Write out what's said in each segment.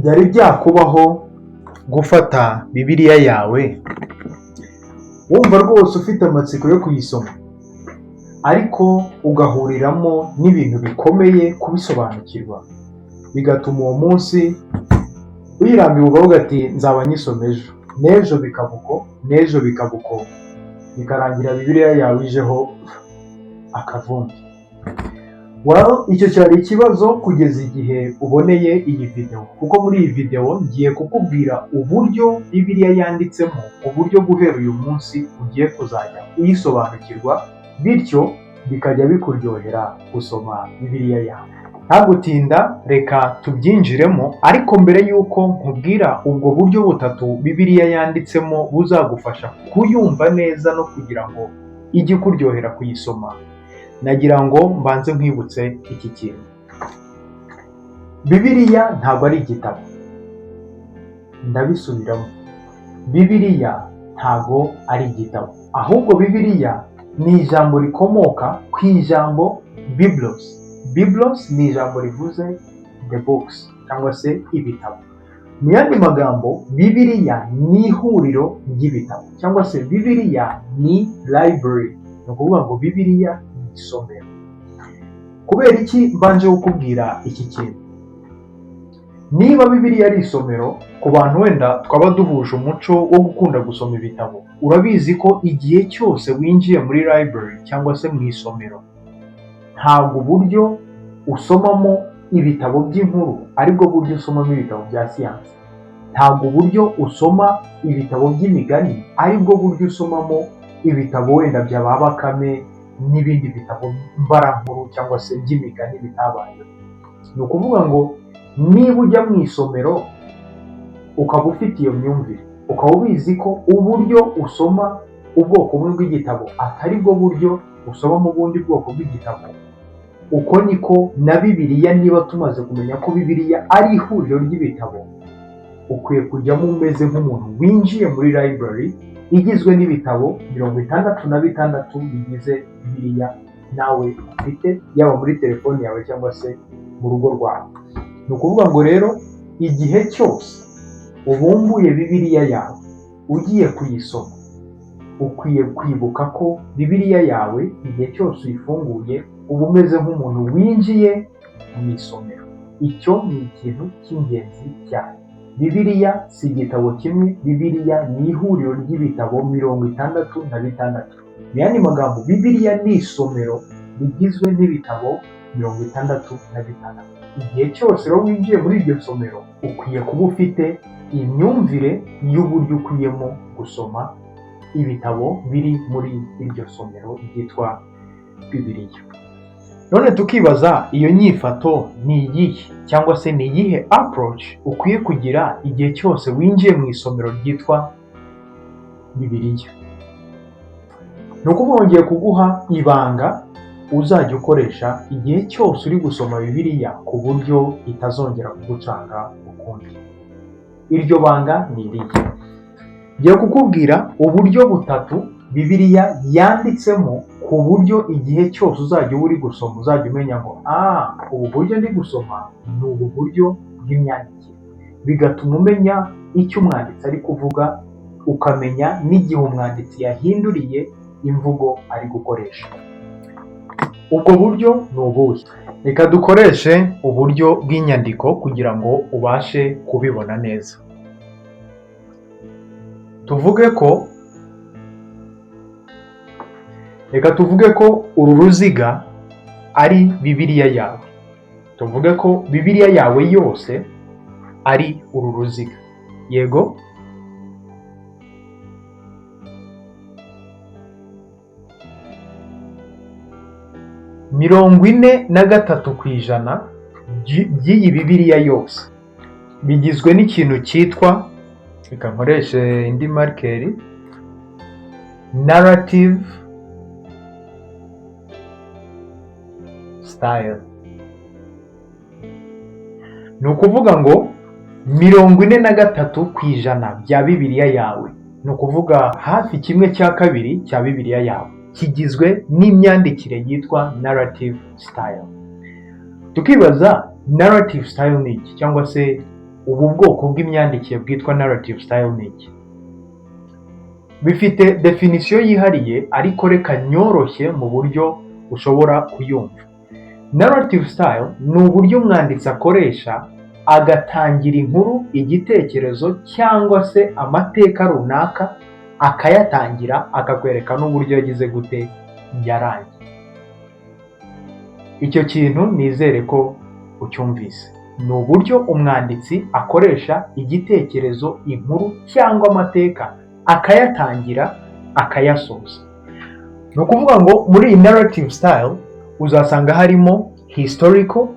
Byari byakubaho gufata Bibiliya yawe wumva rwose ufite amatsiko yo kuyisoma, ariko ugahuriramo n'ibintu bikomeye kubisobanukirwa, bigatuma uwo munsi uyirambiwe, ukavuga ati: "Nzaba nyisoma ejo," n'ejo bikaba uko, n'ejo bikaba uko, bikarangira Bibiliya yawe ijeho akavumbi? Well, icyo cyari ikibazo kugeza igihe uboneye iyi video, kuko muri iyi video ngiye kukubwira uburyo Bibiliya yanditsemo, uburyo guhera uyu munsi ugiye kuzajya uyisobanukirwa, bityo bikajya bikuryohera gusoma Bibiliya yawe. Nta gutinda, reka tubyinjiremo. Ariko mbere y'uko nkubwira ubwo buryo butatu Bibiliya yanditsemo buzagufasha kuyumva neza no kugira ngo ijye ikuryohera kuyisoma, nagira ngo mbanze nkwibutse iki kintu: Bibiliya ntabwo ari igitabo. Ndabisubiramo, Bibiliya ntabwo ari igitabo, ahubwo Bibiliya ni ijambo rikomoka ku ijambo biblos. Biblos ni ijambo rivuze the books cyangwa se ibitabo. Mu yandi magambo, Bibiliya ni ihuriro ry'ibitabo cyangwa se Bibiliya ni library. Ni ukuvuga ngo Bibiliya ni isomero. Kubera iki mbanje kukubwira iki kintu? Niba Bibiliya ari isomero, ku bantu wenda twaba duhuje umuco wo gukunda gusoma ibitabo, urabizi ko igihe cyose winjiye muri library cyangwa se mu isomero, ntabwo uburyo usomamo ibitabo by'inkuru aribwo buryo usomamo ibitabo bya siyansi, ntabwo uburyo usoma ibitabo by'imigani aribwo buryo usomamo ibitabo wenda bya ba Bakame n'ibindi bitabo mbarankuru cyangwa se by'imigani bitabayeho. Ni ukuvuga ngo niba ujya mu isomero ukaba ufite iyo myumvire, ukaba ubizi ko uburyo usoma ubwoko bumwe bw'igitabo atari bwo buryo usomamo ubundi bwoko bw'igitabo, uko niko na Bibiliya. Niba tumaze kumenya ko Bibiliya ari ihuriro ry'ibitabo, ukwiye kujyamo umeze nk'umuntu winjiye muri library igizwe n'ibitabo 66 bigize Bibiliya nawe ufite, yaba muri telefoni yawe cyangwa se mu rugo rwawe. Ni ukuvuga ngo rero igihe cyose ubumbuye Bibiliya yawe ugiye kuyisoma, ukwiye kwibuka ko Bibiliya yawe igihe cyose uyifunguye uba umeze nk'umuntu winjiye mu isomero. Icyo ni ikintu cy'ingenzi cyane. Bibiliya si igitabo kimwe, Bibiliya ni ihuriro ry'ibitabo 66. Mu yandi magambo, Bibiliya ni isomero rigizwe n'ibitabo 66. Igihe cyose rero winjiye muri iryo somero, ukwiye kuba ufite imyumvire y'uburyo ukwiyemo gusoma ibitabo biri muri iryo somero ryitwa Bibiliya. None tukibaza, iyo nyifato ni iyihe, cyangwa se ni iyihe approach ukwiye kugira igihe cyose winjiye mu isomero ryitwa Bibiliya? Ni ukuvuga ngiye kuguha ibanga uzajya ukoresha igihe cyose uri gusoma Bibiliya, ku buryo itazongera kugucanga ukundi. Iryo banga ni irihe? Ngiye kukubwira uburyo butatu Bibiliya yanditsemo, ku buryo igihe cyose uzajya uba uri gusoma uzajya umenya ngo: "Ah, ubu buryo ndi gusoma ni ubu buryo bw'imyandikire," bigatuma umenya icyo umwanditsi ari kuvuga, ukamenya n'igihe umwanditsi yahinduriye imvugo ari gukoresha. Ubwo buryo ni ubuhe? Reka dukoreshe uburyo bw'inyandiko kugira ngo ubashe kubibona neza. Tuvuge ko, reka tuvuge ko uru ruziga ari Bibiliya yawe. Tuvuge ko Bibiliya yawe yose ari uru ruziga, yego? 43% by'iyi Bibiliya yose bigizwe n'ikintu cyitwa, reka nkoreshe indi marker, narrative style. Ni ukuvuga ngo 43% bya Bibiliya yawe, ni ukuvuga hafi kimwe cya kabiri cya Bibiliya yawe, kigizwe n'imyandikire yitwa narrative style. Tukibaza, narrative style ni iki, cyangwa se Ubu bwoko bw'imyandikire bwitwa narrative style ni iki? Bifite definition yihariye, ariko reka nyoroshye mu buryo ushobora kuyumva. Narrative style ni uburyo umwanditsi akoresha agatangira inkuru, igitekerezo cyangwa se amateka runaka, akayatangira akakwereka n'uburyo yagize gute, yarangiye. Icyo kintu nizere ko ucyumvise. Ni uburyo umwanditsi akoresha igitekerezo, inkuru cyangwa amateka, akayatangira akayasoza. Ni ukuvuga ngo muri iyi narrative style uzasanga harimo historical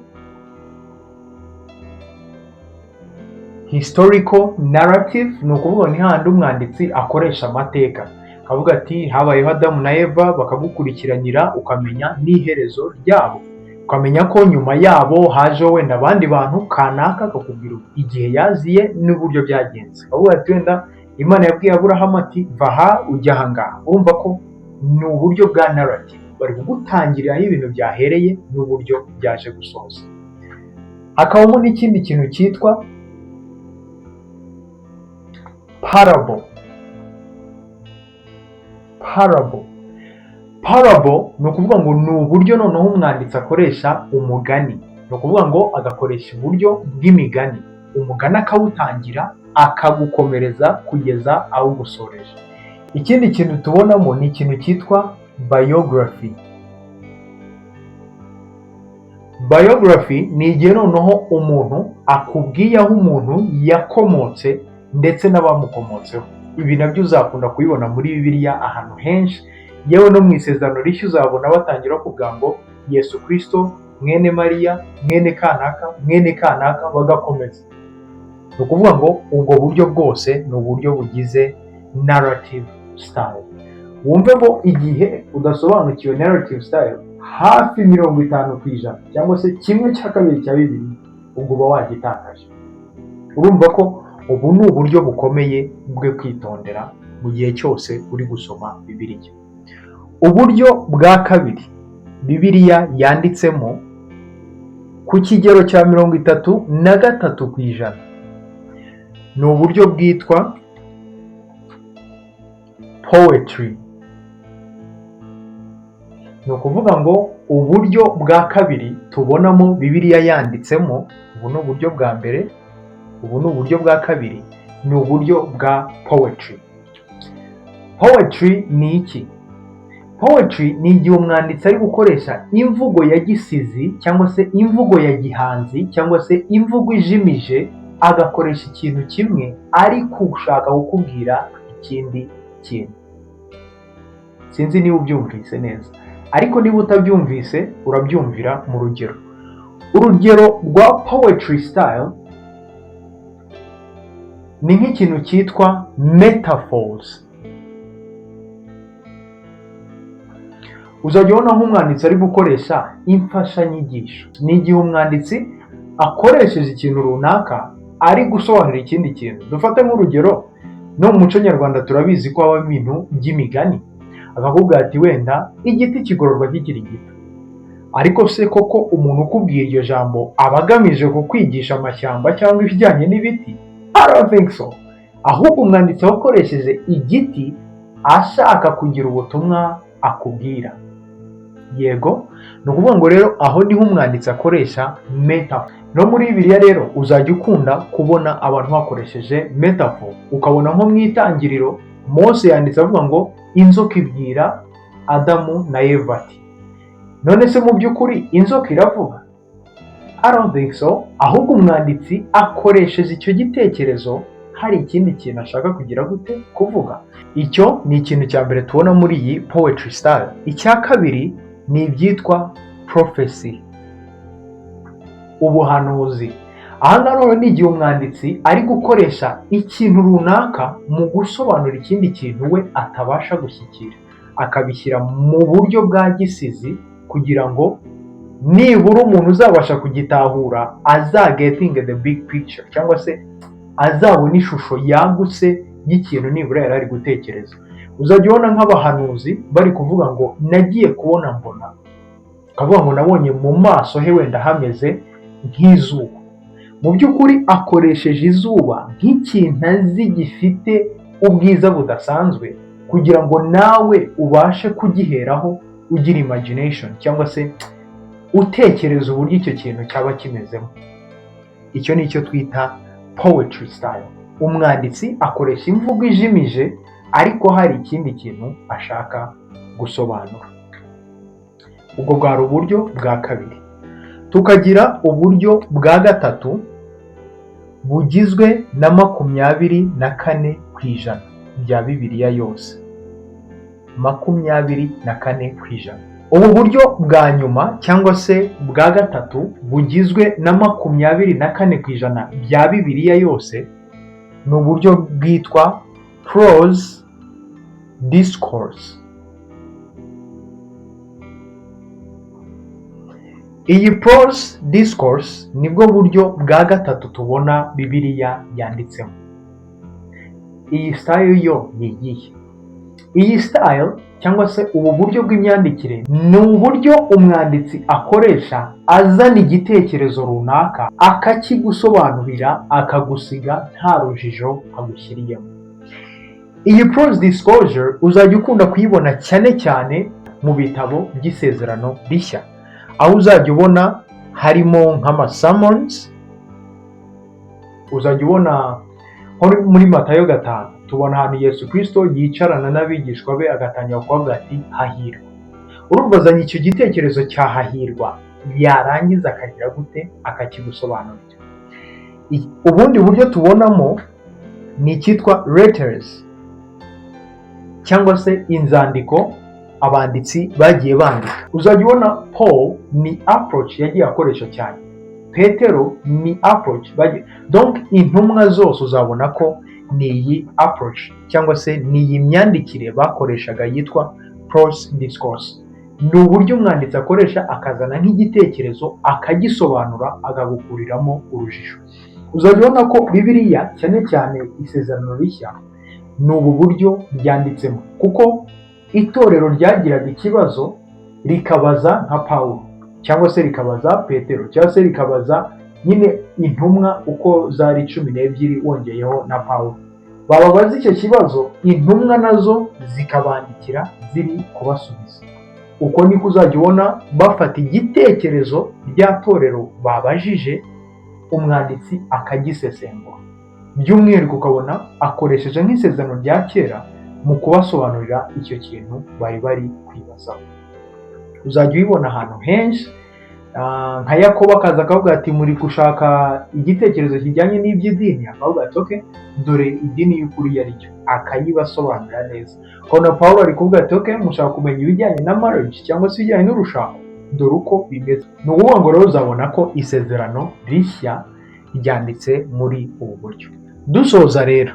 narrative. Ni ukuvuga ni hahandi umwanditsi akoresha amateka akavuga ati habayeho Adamu na Eva, bakagukurikiranira ukamenya n'iherezo ryabo, ukamenya ko nyuma yabo hajeho wenda abandi bantu kanaka, akakubwira igihe yaziye n'uburyo byagenze. Akavuga ati wenda Imana yabwiye Aburahamu ati va aha ujya aha ngaha. Urumva ko ni uburyo bwa narrative, bari kugutangiriraho ibintu byahereye n'uburyo byaje gusoza. Hakabamo n'ikindi kintu cyitwa parable. Parable ni ukuvuga ngo ni uburyo noneho umwanditsi akoresha umugani. Ni ukuvuga ngo agakoresha uburyo bw'imigani, umugani akawutangira akagukomereza kugeza awugusoreje. Ikindi kintu tubonamo ni ikintu cyitwa biography. Biography ni igihe noneho umuntu akubwiye aho umuntu yakomotse ndetse n'abamukomotseho. Ibi nabyo uzakunda kubibona muri Bibiliya ahantu henshi, yewe no mu Isezerano Rishya uzabona batangira kuvuga ngo Yesu Kirisito mwene Mariya mwene kanaka mwene kanaka, bagakomeza. Ni ukuvuga ngo ubwo buryo bwose ni uburyo bugize narrative style. Wumve ngo igihe udasobanukiwe narrative style, hafi 50% cyangwa se 1/2 cya Bibiliya ubwo uba wagitakaje. Urumva ko ubu ni uburyo bukomeye bwo kwitondera mu gihe cyose uri gusoma Bibiliya. Uburyo bwa kabiri Bibiliya yanditsemo ku kigero cya 33% ni uburyo bwitwa poetry. Ni ukuvuga ngo uburyo bwa kabiri tubonamo Bibiliya yanditsemo, ubu ni uburyo bwa mbere, ubu ni uburyo bwa kabiri, ni uburyo bwa poetry. Poetry ni iki? Poetry ni igihe umwanditsi ari gukoresha imvugo ya gisizi cyangwa se imvugo ya gihanzi cyangwa se imvugo ijimije, agakoresha ikintu kimwe ari gushaka kukubwira ikindi kintu. Sinzi niba ubyumvise neza, ariko niba utabyumvise urabyumvira mu rugero. Urugero rwa poetry style ni nk'ikintu cyitwa metaphors. Uzajya ubona nk'umwanditsi ari gukoresha imfashanyigisho. Ni igihe umwanditsi akoresheje ikintu runaka ari gusobanura ikindi kintu. Dufate nk'urugero, no mu muco nyarwanda turabizi ko habamo ibintu by'imigani, akakubwira ati wenda igiti kigororwa kikiri gito. Ariko se koko umuntu ukubwira iryo jambo aba agamije kukwigisha amashyamba cyangwa ibijyanye n'ibiti? I don't think so. Ahubwo umwanditsi aba akoresheje igiti ashaka kugira ubutumwa akubwira. Yego, ni ukuvuga ngo rero aho niho umwanditsi akoresha metaphor. No muri Bibiliya rero uzajya ukunda kubona abantu bakoresheje metaphor, ukabona nko mu Itangiriro Mose yanditse avuga ngo inzoka ibwira Adamu na Eva ati. None se mu by'ukuri inzoka iravuga? I don't think so. Ahubwo umwanditsi akoresheje icyo gitekerezo hari ikindi kintu ashaka kugira gute, kuvuga. Icyo ni ikintu cya mbere tubona muri iyi poetry style. Icya kabiri ni ibyitwa prophecy, ubuhanuzi. Aha ngaha noneho ni igihe umwanditsi ari gukoresha ikintu runaka mu gusobanura ikindi kintu we atabasha gushyikira, akabishyira mu buryo bwa gisizi kugira ngo nibura umuntu uzabasha kugitahura azagetinge the big picture, cyangwa se azabona ishusho yagutse y'ikintu nibura yari ari gutekereza. Uzajya ubona nk'abahanuzi bari kuvuga ngo nagiye kubona mbona, ukavuga ngo nabonye mu maso he wenda hameze nk'izuba. Mu by'ukuri akoresheje izuba nk'ikintu azi gifite ubwiza budasanzwe, kugira ngo nawe ubashe kugiheraho ugira imagination, cyangwa se utekereza uburyo icyo kintu cyaba kimezemo. Icyo ni cyo twita poetry style. Umwanditsi akoresha imvugo ijimije, ariko hari ikindi kintu ashaka gusobanura. Ubwo bwari uburyo bwa kabiri. Tukagira uburyo bwa gatatu bugizwe na 24% bya Bibiliya yose, 24%. Ubu buryo bwa nyuma, cyangwa se bwa gatatu, bugizwe na 24% bya Bibiliya yose, ni uburyo bwitwa prose discourse. Iyi prose discourse nibwo buryo bwa gatatu tubona Bibiliya yanditsemo. Iyi style yo ni iyihe? Iyi style, cyangwa se ubu buryo bw'imyandikire, ni uburyo umwanditsi akoresha azana igitekerezo runaka, akakigusobanurira, akagusiga nta rujijo agushyiriyemo. Iyi prose discourse uzajya ukunda kuyibona cyane cyane mu bitabo by'Isezerano Rishya, aho uzajya ubona harimo nk'ama sermons. Uzajya ubona nko muri Matayo 5, tubona ahantu Yesu Kirisito yicarana n'abigishwa be, agatangira kubavuga ati: "Hahirwa." Urumva azanye icyo gitekerezo cya hahirwa, yarangiza akagira gute? Akakigusobanurira. Ubundi buryo tubonamo ni icyitwa letters, cyangwa se inzandiko abanditsi bagiye bandika. Uzajya ubona Paul ni approach yagiye akoresha cyane, Petero ni approach bagiye, donc intumwa zose uzabona ko ni iyi approach, cyangwa se ni iyi myandikire bakoreshaga yitwa prose discourse. Ni uburyo umwanditsi akoresha akazana nk'igitekerezo, akagisobanura, akagukuriramo urujijo. Uzajya ubona ko Bibiliya, cyane cyane Isezerano Rishya, ni ubu buryo ryanditsemo, kuko itorero ryagiraga ikibazo rikabaza nka Pawulo, cyangwa se rikabaza Petero, cyangwa se rikabaza nyine intumwa uko zari 12 wongeyeho na Pawulo. Bababaza icyo kibazo, intumwa nazo zikabandikira ziri kubasubiza. Uko niko uzajya ubona bafata igitekerezo rya torero babajije, umwanditsi akagisesengura, by'umwihariko ukabona akoresheje nk'Isezerano rya Kera mu kubasobanurira icyo kintu bari bari kwibazaho. Uzajya ubibona ahantu henshi, nka Yakobo akaza akavuga ati: "Muri gushaka igitekerezo kijyanye n'iby'idini," akavuga ati: "Okay, dore idini y'ukuri iyo ari cyo," akayibasobanurira neza. Ukabona Paul ari kuvuga ati: "Okay, mushaka kumenya ibijyanye na marriage, cyangwa se ibijyanye n'urushako, dore uko bimeze." Ni ukuvuga ngo rero uzabona ko Isezerano Rishya ryanditse muri ubu buryo. Dusoza rero,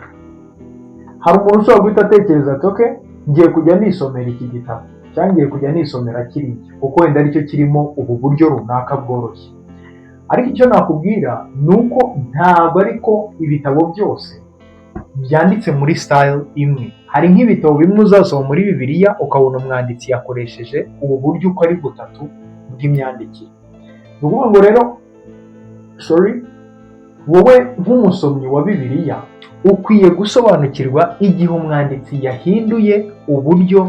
hari umuntu ushobora guhita atekereza ati: "Okay, ngiye kujya nisomera iki gitabo, cyangwa ngiye kujya nisomera kiriya, kuko wenda aricyo kirimo ubu buryo runaka bworoshye." Ariko icyo nakubwira ni uko ntabwo ariko ibitabo byose byanditse muri style imwe. Hari nk'ibitabo bimwe uzasoma muri Bibiliya ukabona umwanditsi yakoresheje ubu buryo uko ari butatu bw'imyandikire. Ni ukuvuga ngo rero, sorry, wowe nk'umusomyi wa Bibiliya ukwiye gusobanukirwa igihe umwanditsi yahinduye uburyo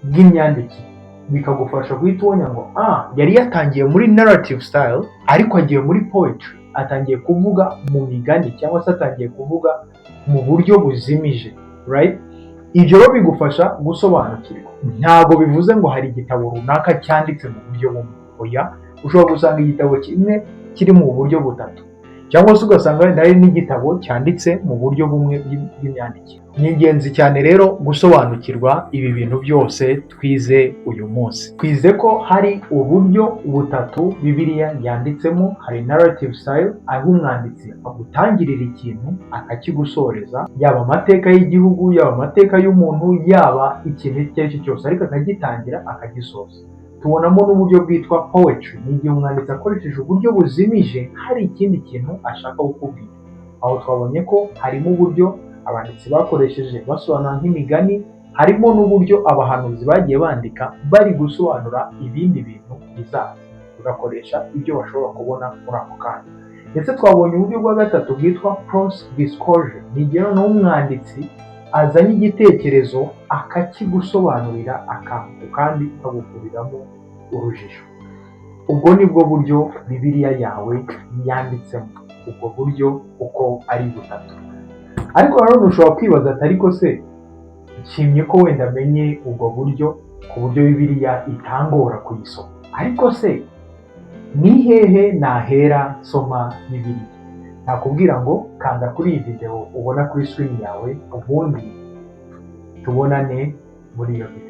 bw'imyandikire, bikagufasha guhita ubona ngo: "Ah, yari yatangiye muri narrative style, ariko agiye muri poetry, atangiye kuvuga mu migani, cyangwa se atangiye kuvuga mu buryo buzimije," right? Ibyo rero bigufasha gusobanukirwa. Ntabwo bivuze ngo hari igitabo runaka cyanditse mu buryo bumwe, oya. Ushobora gusanga igitabo kimwe kiri mu buryo butatu, cyangwa se ugasanga wenda hari n'igitabo cyanditse mu buryo bumwe bw'imyandikire. Ni ingenzi cyane rero gusobanukirwa ibi bintu byose twize uyu munsi. Twize ko hari uburyo butatu Bibiliya yanditsemo. Hari narrative style, aho umwanditsi agutangirira ikintu akakigusoreza, yaba amateka y'igihugu, yaba amateka y'umuntu, yaba ikintu icyo ari cyo cyose, ariko akagitangira akagisoza. Tubonamo n'uburyo bwitwa poetry, ni igihe umwanditsi akoresheje uburyo buzimije hari ikindi kintu ashaka kukubwira. Aho twabonye ko harimo uburyo abanditsi bakoresheje basobanura nk'imigani, harimo n'uburyo abahanuzi bagiye bandika bari gusobanura ibindi bintu bizaza, bagakoresha ibyo bashobora kubona muri ako kanya. Ndetse twabonye uburyo bwa gatatu bwitwa prose discourse, ni igihe noneho umwanditsi azanye igitekerezo akakigusobanurira akantu kandi akagukuriramo urujijo. Ubwo ni bwo buryo Bibiliya yawe yanditsemo, ubwo buryo uko ari butatu. Ariko nanone ushobora kwibaza ati: "Ariko se nshimye ko wenda menye ubwo buryo, ku buryo Bibiliya itangora kuyisoma, ariko se ni hehe nahera nsoma Bibiliya?" Nakubwira ngo kanda kuri iyi videwo ubona kuri screen yawe, ubundi tubonane muri iyo videwo.